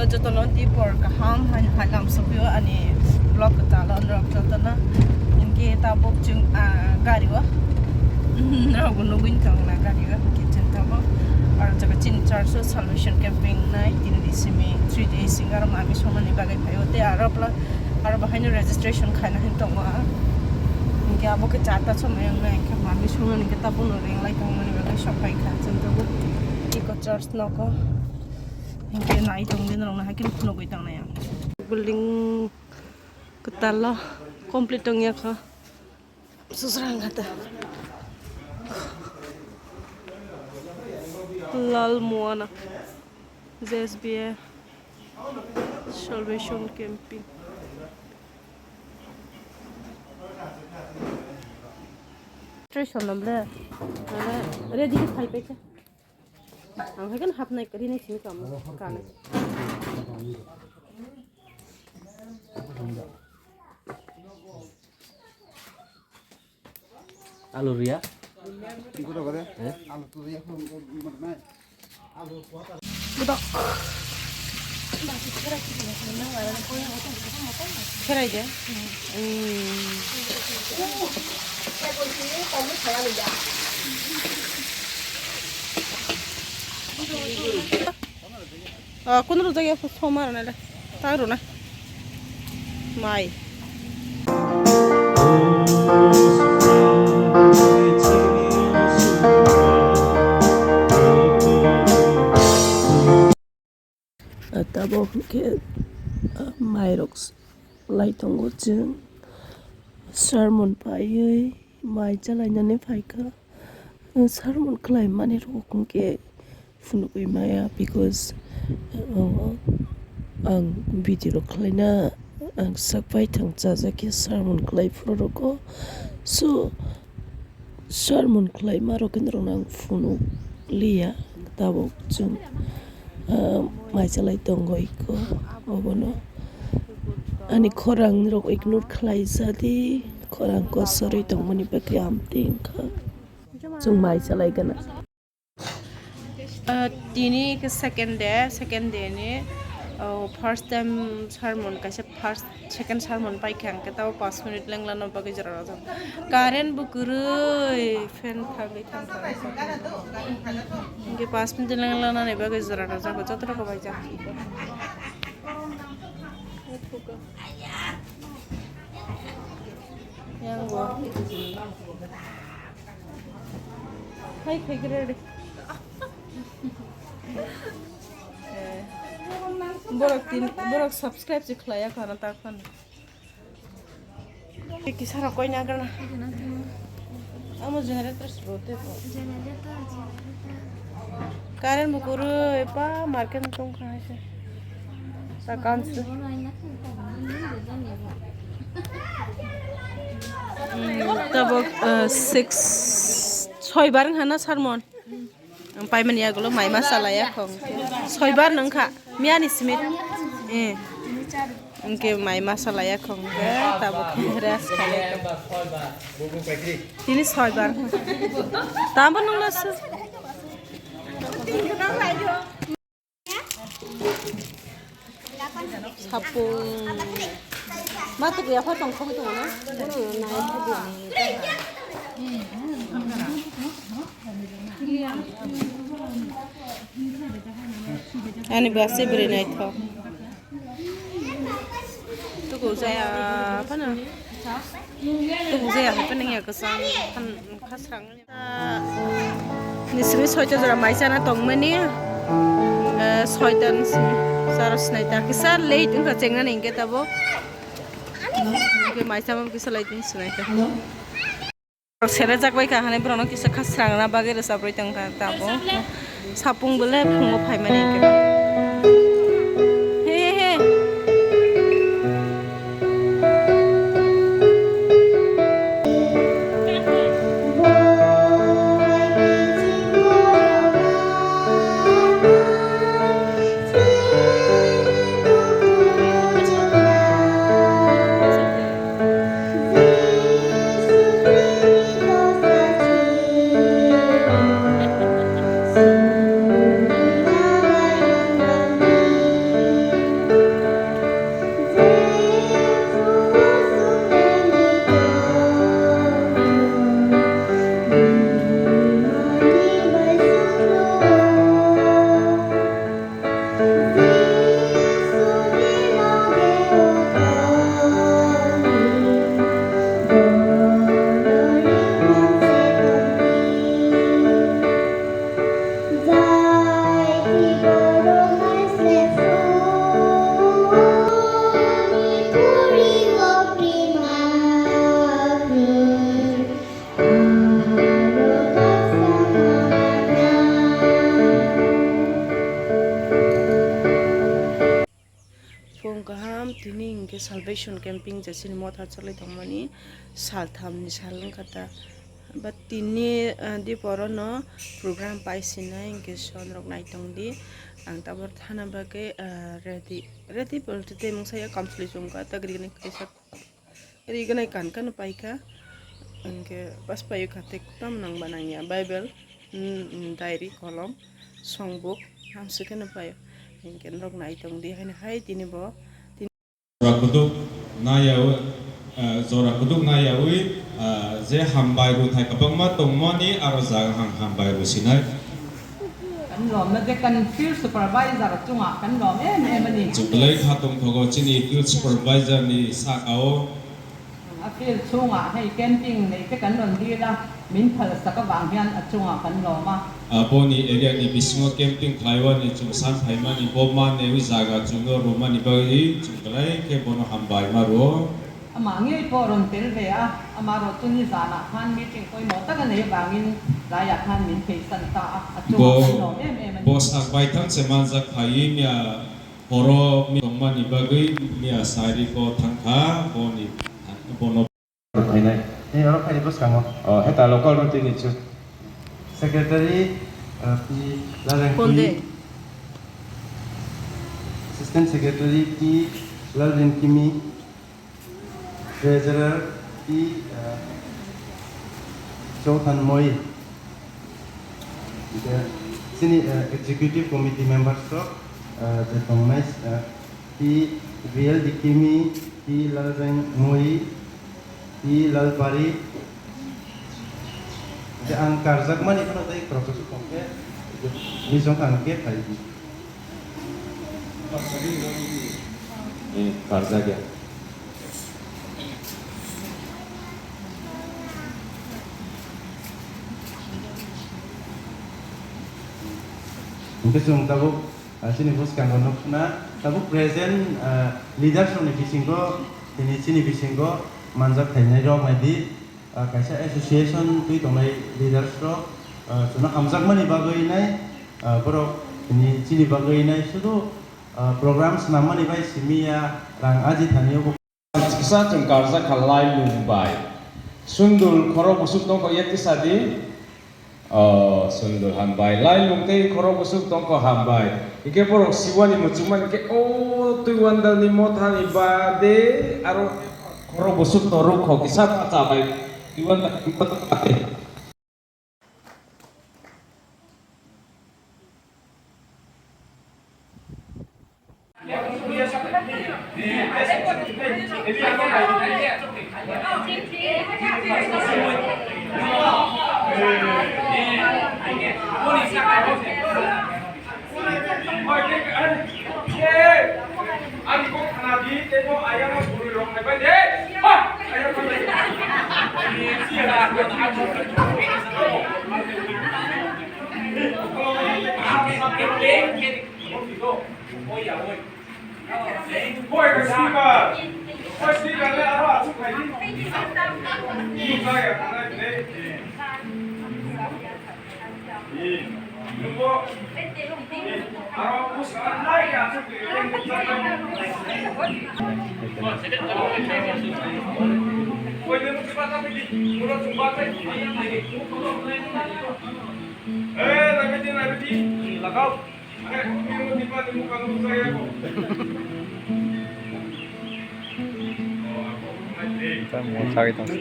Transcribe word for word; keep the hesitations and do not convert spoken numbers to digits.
Jotono dipor kaham hai hai lam sokpio ani vlog kwtal o norok jotono. Hinkhe tabuk chwng, ah, gari o. Norok bo nugwi tong na gari o. Hinkhe chwng tabuk aro jaga chini church o salvation camping nai tini di simi three days hinga aro mami songmani bagwi phaio tei aro pla-, aro bahaino registration khaina hin tongo ang. Hinkhe abo khe charta somoi wngnai hinkhe mami songmani khe tabukno ringlai tongmani bagwi sokphai kha chwng tabuk Eco Church nogo. Hinkhe nai tongdi norokno hai kheno phunugwi tangnai ang. Building kwtal o complete tongya kha. Susrang kha ta. Lal Moana, J S B A, Salvation Camping. Try swnam le. Mane ready khe phai paikha. Ang hai kheno hapnai kwrwi nai simi kamo kanai. Alu riya? Gura gure. Eh? Alu tu riya ko nai. Alu kuat. Budok. Kherai de. Hmm. Ah, kun rwjak ya, soma rwna le. Ta rwna. Mai. Ah, tabuk hwnkhe, ah, mairok s-, lai tongo chwng. Sermon paiwi mai chalainani phaikha. Sermon khlaimani rok hwnkhe phunugwi maya, because, uh, ang video rok khlaina ang sak baithang chajakya sermon khlai phuru rokgo. So, sermon khlaima rok khe norokno ang phunuk liya, tabuk chwng, ah, mai chalai tongo iko obono. Ani khorang rok ignore khlai jadi, khorang kosorwi tongmani bagwi amtwi wngkha. Chwng mai chalai gana. Ah, tini khe second day, second day ni, oh, first time sermon kaisa first, second sermon paikha, hwnkhe tabo panch minute lenglano bagwi jora rwjak. Current bo kwrwi, fan thangwi thang thang. Hwnkhe panch minute lenglanani bagwi jora rwjak, joto rok bai jak. Yang bo. Hai, khai kira deh. Eh. Borok tin, borok subscribe si khlaiya khana ta khana. Kisa rok koi na gana. Amo generator si bote ko. Current bo kwrwi pa market tong kha hai se. Ta kansu. Hmm, tabuk, eh, six, soi bar wngkha na sermon? Ang paimani yagulo mai masa laiya khong. Soi bar wngkha, miyani simit. Eh. Hwnkhe mai masa laiya khong khe, tabuk khe rest khalai. Tini soi bar. Tamo nungla se. Sapung. Ma tuku ya pha tong khogwi tongo na? Ani bwsa bwrwi naithok. Tuku jaya phano. Tuku jaya hai phano ya kwchang phan khasrang. Ni simi soita jora mai chana tongmani, eh, soita ni simi charo sinai ta. Kisa late wngkha chengnani hingke tabo. Hingke mai chama kisa late wng sinai ta. Sere jak bai kha hwnwi borokno kisa khasrangna bagwi rwchap rwi tong kha tabo. Sapung bole phungo phaimani hingke ba. He, he, he. Salvation camping je chini motha cholai tongmani saltham ni sal wngkha ta. But tini, ah, diporo no program pai sinai hinkhe son rok naitong di. Ang tabor thana bagwi, ah, ready, ready bolte tei mungsa ya kamchwlwi chumkha ta gri gwnai kaisa. Ri gwnai kan kan paikha. Hinkhe pas paiyokha tei tamo nangba nangya Bible, mm, mm, diary, kolom, songbook, hamswk kheno paio. Hinkhe norok naitong di haino hai tini bo. Jora kuduk nayawi, eh, jora kuduk nayawi, eh, je hambai rwthai kwbangma tongmani aro jaga ham-, hambai rwsinai. Kan lom na je kan field supervisor chunga kan lom em em ani. Chwng belai kha tongthogo chini field supervisor ni saka o. A field chunga hei camping nei te kan lom dila min phal saka bang hian a chunga kan lom a. Aboni area ni bisingo camping khlaiwani chwng san phaimani bo manwi jaga chwngno rwmani bagwi chwng belai khe bono hambai ma rwo. Ama ngi po ron tel ve a, ama ro chuni jana khan meeting koi mo ta ga nei bangin la ya khan min pe san ta a, a chu bo, kan no em em. Bo sak bai thang se manjak phai mi a horo mi tongmani bagwi mi a sari ko thang kha bo ni bono. Phainai. Ni oro phaini bwskango. Oh, heta local roti ni chu. Secretary, uh, P Lalreng Konde. Assistant Secretary P Lalreng Kimi. Treasurer T, eh, Chothan Moi. Hingke chini, eh, Executive Committee members rok, eh, je tongnai, eh, T Real Dikimi, T Lalreng Moi, T Lalpari. Hingke ang karjakmani phano tei khoroksa se tongkhe, bisong ang khe phai di. Eh, karjak ya. Hingke chwng tabuk, ah, chini bwskango nukna, tabuk present, ah, leaders rokni bisingo, tini chini bisingo manjak khainai rok naidi. Ah, kaisa association twi tongnai leaders rok, ah, chwngno hamjakmani bagwi nai, ah, borok tini chini bagwi nai sudu, ah, program swnammani bai simi ya, rang aji thani bo. Kisa chwng karjak kha lailung bai. Sundul khorok bwswk tongkha ya kisa di. Oh, sundul hambai. Lailung tei khorok bwswk tongkha hambai. Hingke borok siwani muchungmani khe o twi wandalni mothani bade aro khorok bwswk to rukho kisa bacha bai twi wandalni mothani bade. Eh, lagao. Tamo sagwi tong se.